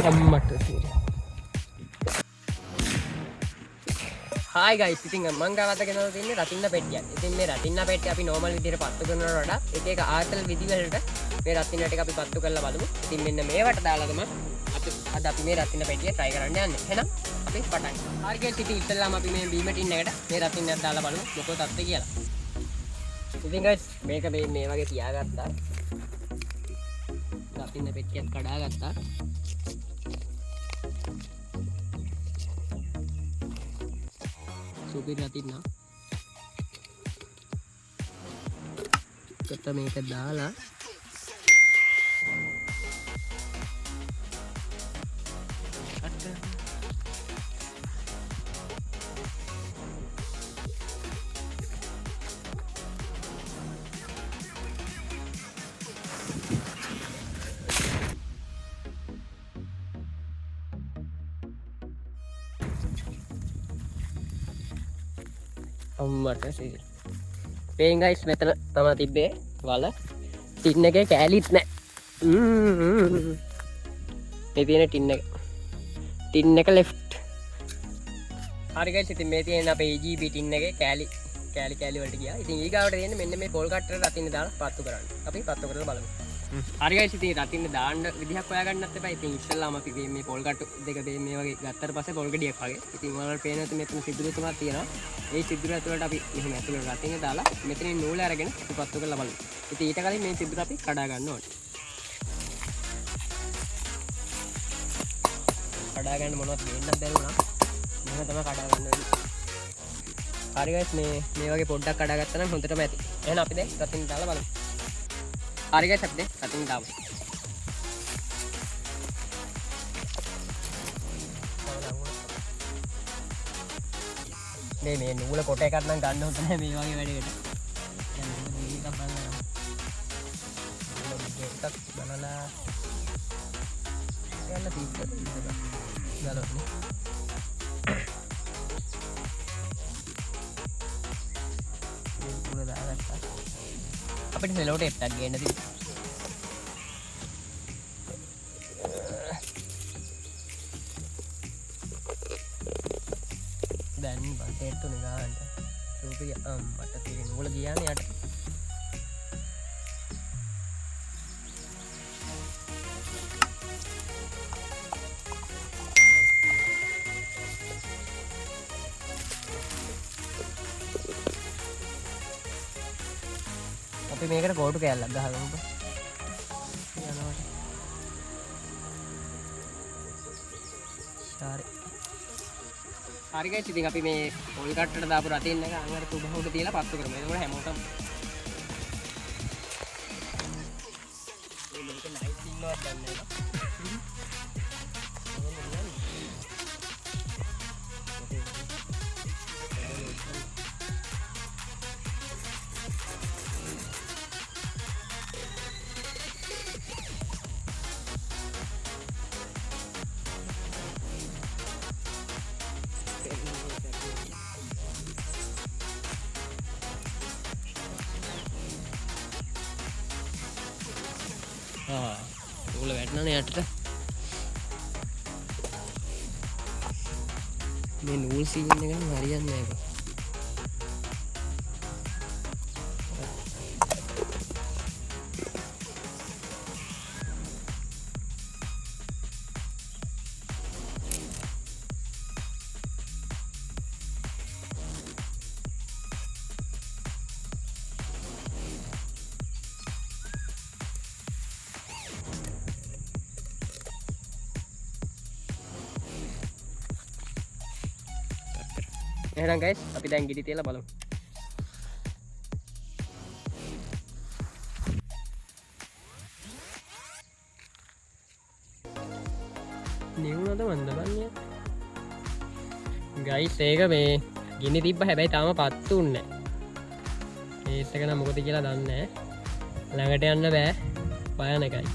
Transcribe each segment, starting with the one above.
අම්මට සිරි. Hi guys, ඉතින් මං ගාවට ගෙනල්ලා තින්නේ රතින්න පෙට්ටියක්. ඉතින් මේ රතින්න පෙට්ටිය අපි නෝමල් විදිහට පත්තු කරනවට වඩා එක එක ආතල් විදි වලට මේ රතින්න ටික අපි පත්තු කරලා බලමු. ඉතින් මෙන්න මේවට දාලා තමයි අපි අද අපි මේ රතින්න පෙට්ටිය try කරන්න යන්නේ. එහෙනම් අපි පටන් ගමු. හරි ගයිස්, ඉතින් ඉස්සෙල්ලාම අපි මේ බීම ටින් එකට මේ රතින්නක් දාලා බලමු මොකෝ තත්ත්වය කියලා. ඉතින් ගයිස්, මේක මේ මේ වගේ තියාගත්තා. රතින්න පෙට්ටියක් කඩාගත්තා. සුපිරි රතින්න. කොට මේක දාලා අම්මට සිරි. පේන් ගයිස්, මෙතන තමයි තිබ්බේ වල. ටින් එකේ කෑලිත් නෑ. මේ තියෙන ටින් එක. ටින් එක ලෙෆ්ට්. හරි ගයිස්, ඉතින් මේ තියෙන අපේ EGB tin එකේ කෑලි කෑලි කෑලි වලට ගියා. ඉතින් ඊගාවට තියෙන්නේ මෙන්න මේ පොල් කට්ටට රතින්න දාලා පත්තු කරන්න. අපි පත්තු කරලා බලමු. හරි ගයිස්, ඉතින් රතින්න දාන්න විදිහක් හොයාගන්නත් එපා. ඉතින් ඉස්සෙල්ලාම අපි මේ පොල් කට්ටු දෙක මේ වගේ ගත්තට පස්සේ පොල් ගෙඩියක් වගේ. ඉතින් ඔයාලට පේනවා ඇති මෙතන සිදුරු තුනක් තියෙනවා. ඒ සිදුර ඇතුළට අපි මෙහෙම ඇතුළට රතින්න දාලා මෙතනින් නූල අරගෙන අපි පත්තු කරලා බලමු. ඉතින් ඊට කලින් මේ සිදුර අපි කඩා ගන්න ඕනේ. කඩා ගන්න මොනවද ගේන්නත් බැරි වුණා. මෙහෙම තමයි කඩා ගන්න වෙන්නේ. හරි ගයිස්, මේ මේ වගේ පොඩ්ඩක් කඩා ගත්තා නම් හොඳටම ඇති. එහෙනම් අපි දැන් රතින්න දාලා බලමු. හරි ගයිස්, අපි දැන් රතින්න දාමු. මේ මේ නූල කොට එකක් නම් ගන්න හොඳ නෑ මේ වගේ වැඩේකට. දැන් මෙහෙම දිවි එකක් බලනවා. නූල දිග එකක් බලලා යන්න තිබ්බද ඉතින් ගලවන්නේ. මේ නූල දාගත්තා. අපිට සෙලෝ ටේප් එකක් ගේන්න තිබ්බා. දැන් බං තේට්ටුනේ ගානට. සූපිය අම්මට තියෙන නූල ගියානේ යට. අපි මේකට කෝටු කෑල්ලක් ගහගමුකෝ. යනවට. හරි. හරි ගයිස්, ඉතින් අපි මේ පොල් කට්ටට දාපු රතින් එක අන් අර තුබ උඩ තියලා පත්තු කරමු. එතකොට හැමෝටම මේ මේක නයිස් ඉන්නවත් දන්නේ නැහැ. ආ, උගල වැටෙනනේ යටට. මේ නූල් සීන් එක නම් හරියන්නේ නැහැ බං. එහෙනම් ගයිස්, අපි දැන් ගිනි තියලා බලමු. නිවුණද මන්ද බන්නේ? ගයිස්, ඒක මේ ගිනි තිබ්බ, හැබැයි තාම පත්තු උන්නේ නැහැ. කේස් එක නම් මොකද කියලා දන්නේ නැහැ. ළඟට යන්න බෑ, භයානකයි.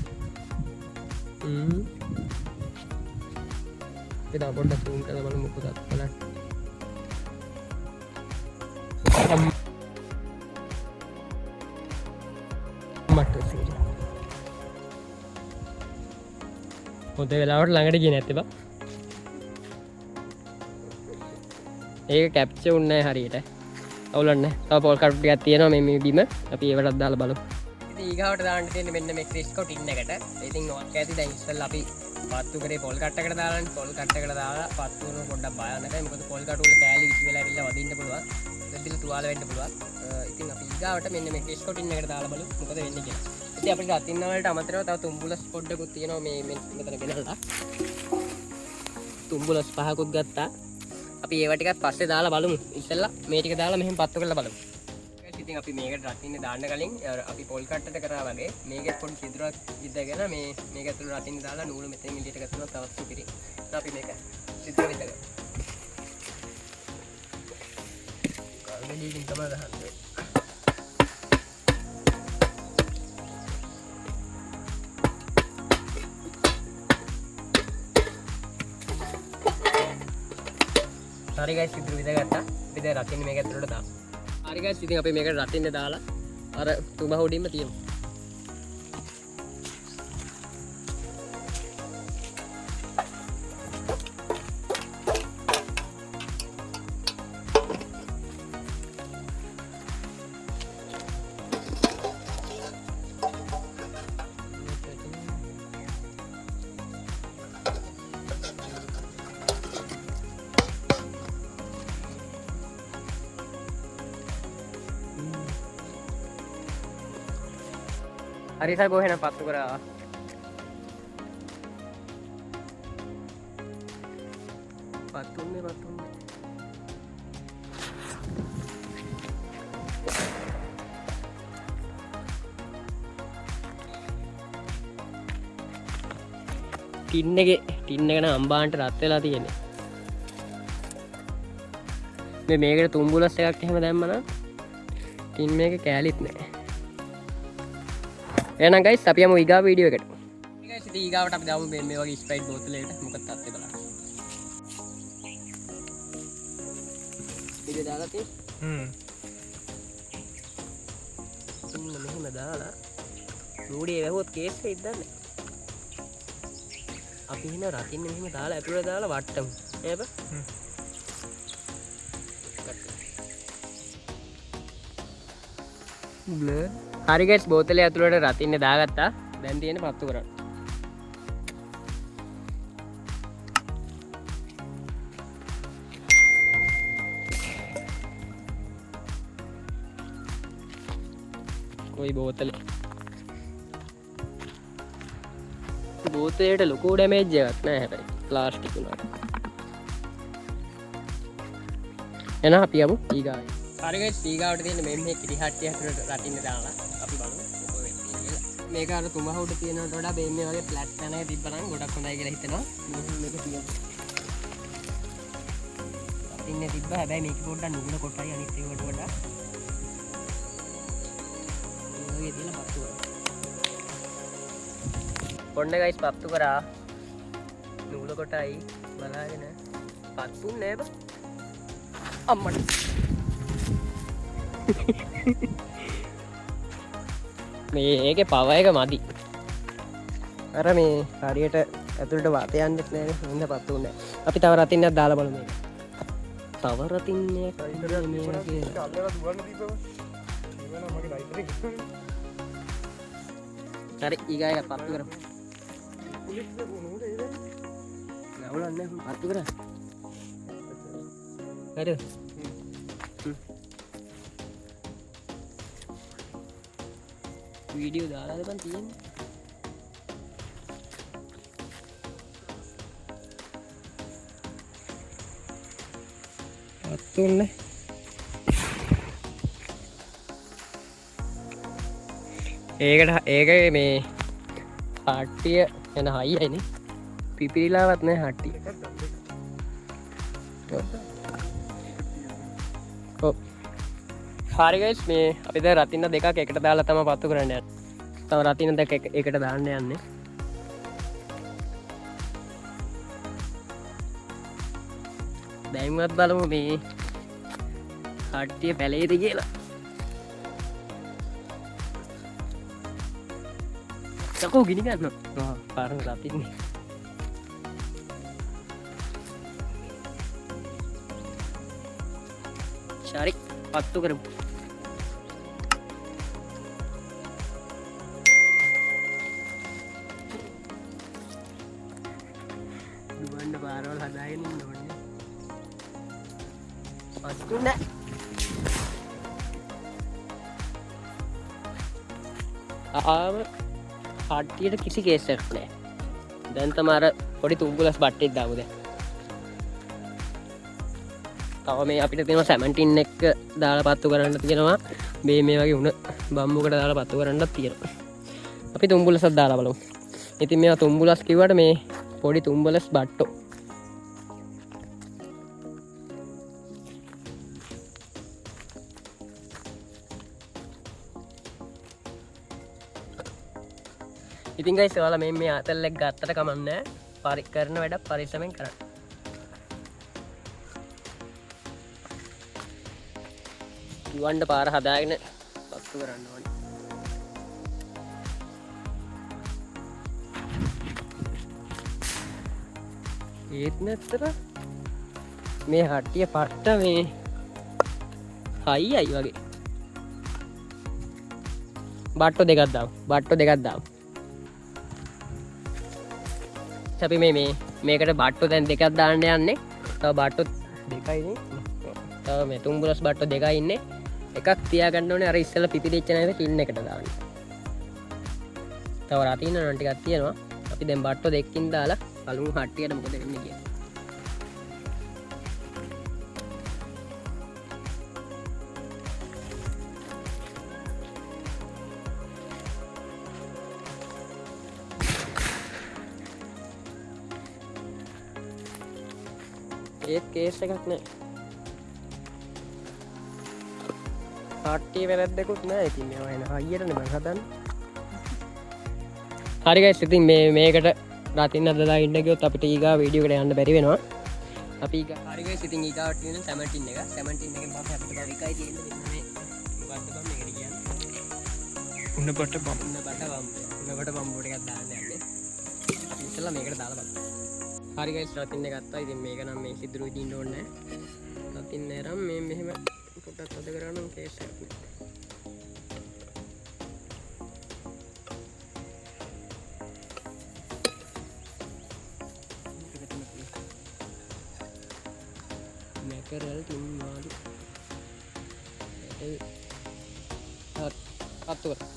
අපි තව පොඩ්ඩක් සූම් කරලා බලමු මොකද බලන්න. මට සිරි. හොඳ වෙලාවට ළඟට ගියේ නැත්තේ බා. ඒක කැප්චර් වුණේ නැහැ හරියට. අවුලක් නැහැ. තව පොල් කටු ටිකක් තියෙනවා මේ මේ බිම. අපි ඒවටත් දාලා බලමු. ඉතින් ඊගාවට දාන්න තියෙන්නේ මෙන්න මේ ක්‍රිස්කෝ ටින් එකට. ඉතින් ඔක් ඇති දැන් ඉස්සෙල්ලා අපි පත්තු කරේ පොල් කට්ටකට දාලානේ. පොල් කට්ටකට දාලා පත්තු කරන පොඩ්ඩක් භයානකයි. මොකද පොල් කටු වල කෑලි විසි වෙලා ඇවිල්ලා වදින්න පුළුවන්. දෙද්දිල තුවාල වෙන්න පුළුවන්. ඉතින් අපි ඊගාවට මෙන්න මේ ක්‍රිස්කෝ ටින් එකට දාලා බලමු මොකද වෙන්නේ කියලා. ඉතින් අපිට රතින්න වලට අමතරව තව තුම්බුලස් පොඩ්ඩකුත් තියෙනවා මේ මෙතන ගෙනල්ලා. තුම්බුලස් පහකුත් ගත්තා. අපි ඒවා ටිකක් පස්සේ දාලා බලමු. ඉස්සෙල්ලා මේ ටික දාලා මෙහෙම පත්තු කරලා බලමු. ඉතින් අපි මේකට රතින්න දාන්න කලින් අර අපි පොල් කට්ටට කරා වගේ මේකෙත් පොඩි සිදුරක් ඉදගෙන මේ මේක ඇතුළට රතින්න දාලා නූල මෙතෙන් එළියට ගත්තොත් තවත් සුපිරි. ඉතින් අපි මේක සිදුර විදගමු. ගල්ගෙඩියකින් තමයි ගහන්නේ. හරි ගයිස්, සිදුර විදගත්තා. අපි දැන් රතින්න මේක ඇතුළට දාමු. හරි ගයිස්, ඉතින් අපි මේකට රතින්න දාලා අර තුඹ උඩින්ම තියමු. හරි සර්, කොහෙනම් පත්තු කරා. පත්තුන්නේ පත්තුන්නේ. ටින් එකේ ටින් එක නම් අම්බාන්ට රත් වෙලා තියෙන්නේ. මේ මේකට තුම්බුලස් එකක් එහෙම දැම්ම නම් ටින් මේක කෑලිත් නෑ. එහෙනම් ගයිස් අපි යමු ඊගාව වීඩියෝ එකට. ගයිස් ඉතින් ඊගාවට අපි දාමු මේ වගේ ස්ප්‍රයිට් බෝතලයකට. මොකක්ද තත්ත්වය බලන්න. ඉතින් දාලා තියෙන්නේ. ඉන්න මෙහෙම දාලා රූඩියේ වැහුවොත් කේස් වෙයිද දන්නේ. අපි එහෙනම් රතින්න මෙහෙම දාලා ඇතුළට දාලා වට්ටමු. ඈ බා. බ්ලර්. හරි ගයිස්, බෝතලේ ඇතුළට රතින්න දාගත්තා. දැන් තියෙන්නේ පත්තු කරන්න. කොයි බෝතලේ? බෝතලයට ලොකු ඩැමේජ් එකක් නෑ හැබැයි ප්ලාස්ටික් වුණාට. එහෙනම් අපි යමු ඊගාවට. හරි ගයිස්, ඊගාවට තියෙන මෙන්න මේ කිරි හට්ටිය ඇතුළට රටින්න දාලා අපි බලමු මොකෝ වෙන්නේ කියලා. මේක අර තුඹ උඩ තියෙනවට වඩා මේ වගේ ෆ්ලැට් පැන එක තිබ්බනම් ගොඩක් හොඳයි කියලා හිතෙනවා. මෙහෙම මේක තියමු. රටින්න තිබ්බා. හැබැයි මේක පොඩ්ඩක් නුගුණ කොටයි අනිත් ඒවාට වඩා. මේ වගේ තියලා පත්තු කරා. ඔන්න ගයිස් පත්තු කරා. නූල කොටයි බලාගෙන පත්තුන්නේ නෑ බං. අම්මට. මේ ඒකේ පව එක මදි. අර මේ හරියට ඇතුළට වාතය යන්නෙත් නෑනේ. හින්දා පත්තු වුණේ නෑ. අපි තව රතින්නක් දාලා බලමු මේක. තව රතින්නයක් මේ වගේ. අල්ලලා දුවන්න දීපම. ඉවන මගේ ලයිටර් එක. හරි, ඊගා එක පත්තු කරමු. පුලිස් එක නූල ඒ දැන්. නෑ, අවුලක් නෑ, පත්තු කරා. හරිද? වීඩියෝ දාලාද බං තියෙන්නේ? පත්තුන්නේ. ඒක මේ හට්ටිය එන හයියයිනේ. පිපිරිලාවත් නෑ හට්ටිය. ඔව්. හරි ගයිස්, මේ අපි දැන් රතින්න දෙකක් එකට දාලා තමයි පත්තු කරන්න යන්නේ. තව රතින්න දෙකක් එකට දාන්න යන්නේ. දැන්වත් බලමු මේ හට්ටිය පැලෙයිද කියලා. යකෝ ගිනි ගන්නවා. ආ, පාරම රතින්නේ. හරි පත්තු කරමු. දුවන්න පාරවල් හදාගෙන ඉන්න ඕනේ. පත්තු නෑ. ආව කට්ටියට කිසි කේස් එකක් නෑ. දැන් තමයි අර පොඩි තුම්බුලස් බට්ටෙක් දාමු දැන්. තව මේ අපිට තියෙනවා සැමන්ටින් එක දාලා පත්තු කරන්න තියෙනවා. මේ වගේ උණ බම්බුකට දාලා පත්තු කරන්නත් තියෙනවා. අපි තුම්බුලසක් දාලා බලමු. ඉතින් මේවා තුම්බුලස් කිව්වට මේ පොඩි තුම්බලස් බට්ටෝ. ඉතින් ගයිස් ඔයාලා මේ ආතල් එක ගත්තට කමක් නෑ. කරන වැඩ පරිස්සමෙන් කරන්න. දුවන්න පාර හදාගෙන පත්තු කරන්න ඕනේ. ඒත් නැත්තර මේ හට්ටිය පට්ට මේ හයියයි වගේ. බට්ටෝ දෙකක් දාමු. බට්ටෝ දෙකක් දාමු. අපි මේ මේකට බට්ටෝ දැන් දෙකක් දාන්න යන්නේ. තව බට්ටෝ දෙකයි නේ. තව මේ තුම්බුලස් බට්ටෝ දෙකයි ඉන්නේ. එකක් තියාගන්න ඕනේ අර ඉස්සෙල්ලා පිපිරිච්ච නේද ටින් එකට දාන්න. තව රතින්න නම් ටිකක් තියෙනවා. අපි දැන් බට්ටෝ දෙකකින් දාලා බලමු හට්ටියට මොකද වෙන්නේ කියලා. ඒත් කේස් එකක් නෑ. හට්ටිය වැරද්දකුත් නෑ. ඉතින් මේවා එන හයියටනේ මං හදන්නේ. හරි ගයිස්, ඉතින් මේකට රතින් හදලා ඉන්න ගියොත් අපිට ඊගා වීඩියෝ එකට යන්න බැරි වෙනවා. අපි ඊගා හරි ගයිස්, ඉතින් ඊගාවට තියෙන සැමන්ටින් එක. සැමන්ටින් එකෙන් පස්සේ අපිට තව එකයි තියෙන්නේ. මෙන්න මේ මොකද්ද බං මේකට කියන්නේ? උණ බට බම්. උණ බට බම්. උණ බට බම්බු ටිකක් දාන්න යන්නේ. අපි ඉස්සෙල්ලා මේකට දාලා බලමු. හරි ගයිස්, රතින් එක ගත්තා. ඉතින් මේක නම් මේ සිදුරු විදින්න ඕනේ නෑ. රතින් අරන් මේ මෙහෙම පොඩ්ඩක් තද කරා නම් කේස් එකක් නෑ. මැකරල් ටින් මාළු. හරි, පත්තු කරා.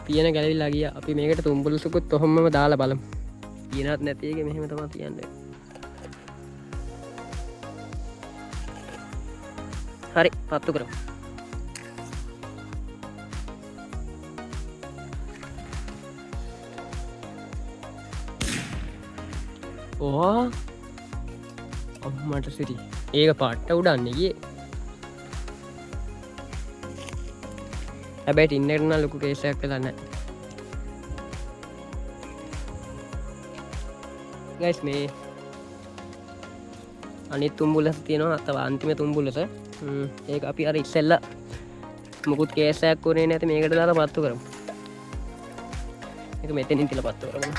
පියන ගැලවිලා ගියා. අපි මේකට තුම්බුලසුකුත් ඔහොමම දාලා බලමු. පියනත් නැති එක මෙහෙම තමයි තියන්නේ. හරි, පත්තු කරමු. ඕවා අම්මට සිරි. ඒක පාට්ට උඩන්නේ ගියේ. හැබැයි ටින් එකට නම් ලොකු කේස් එකක් වෙලා නැහැ. ගයිස් මේ අනිත් තුම්බුලස තියෙනවා. තව අන්තිම තුම්බුලස. ඒක අපි අර ඉස්සෙල්ලා මුකුත් කේස් එකක් වුණේ නැති මේකට දාලා පත්තු කරමු. මේක මෙතනින් තියලා පත්තු කරමු.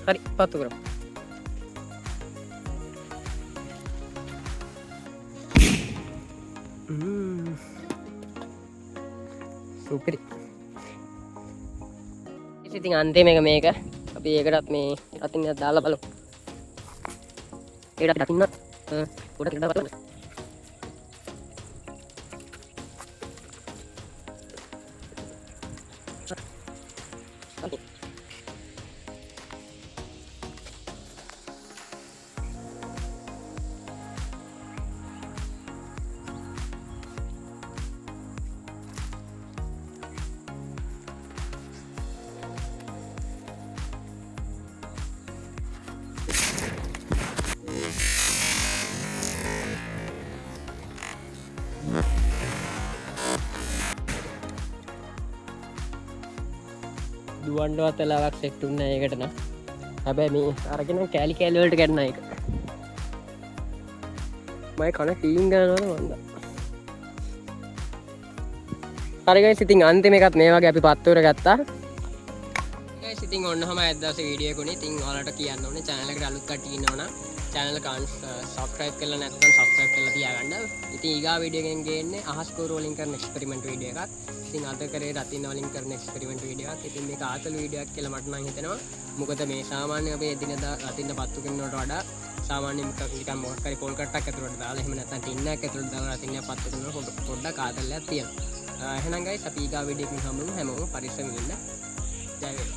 හරි, පත්තු කරමු. සුපිරි. ඉතින් අන්තිම එක මේක. අපි ඒකටත් මේ රතින් එකක් දාලා බලමු. ඒකට අපි රතින්නත්, පොඩක් දාලා බලමු. දුවන්නවත් වෙලාවක් සෙට් වුණේ නැහැ ඒකට නම්. හැබැයි මේ අරගෙන කෑලි කෑලි වලට ගන්න එක. මම කන ටීන් ගන්නවද මන්ද. හරි ගයිස්, ඉතින් අන්තිම එකත් මේ වගේ අපි පත්තුර ගත්තා. ගයිස්, ඉතින් ඔන්න ඔහම අද දවසේ වීඩියෝ එක උනේ. ඉතින් ඔයාලට කියන්න ඕනේ, චැනල් එකට අලුත් කට්ටිය ඉන්නවා නම් චැනල් එක සබ්ස්ක්‍රයිබ් කරලා නැත්නම් සබ්ස්ක්‍රයිබ් කරලා තියාගන්න. ඉතින් ඊගා වීඩියෝ එකෙන් ගේන්නේ අහස් කූරු වලින් කරන එක්ස්පෙරිමන්ට් වීඩියෝ එකක්. ඉතින් අද කරේ රතින්න වලින් කරන එක්ස්පෙරිමන්ට් වීඩියෝ එකක්. ඉතින් මේක ආතල් වීඩියෝ එකක් කියලා මට නම් හිතෙනවා. මොකද මේ සාමාන්‍ය අපේ එදිනෙදා රතින්න පත්තු කරනවට වඩා සාමාන්‍ය මොකක් නිකන් මොකක් හරි පොල් කට්ටක් ඇතුළට දාලා, එහෙම නැත්නම් ටින් එකක් ඇතුළට දාලා රතින්න පත්තු කරනකොට පොඩ්ඩක් ආතල්යක් තියෙනවා. එහෙනම් ගයිස්, අපි ඊගා වීඩියෝ එකකින් හම්බෙමු. හැමෝම පරිස්සමින් ඉන්න. ජය වේවා.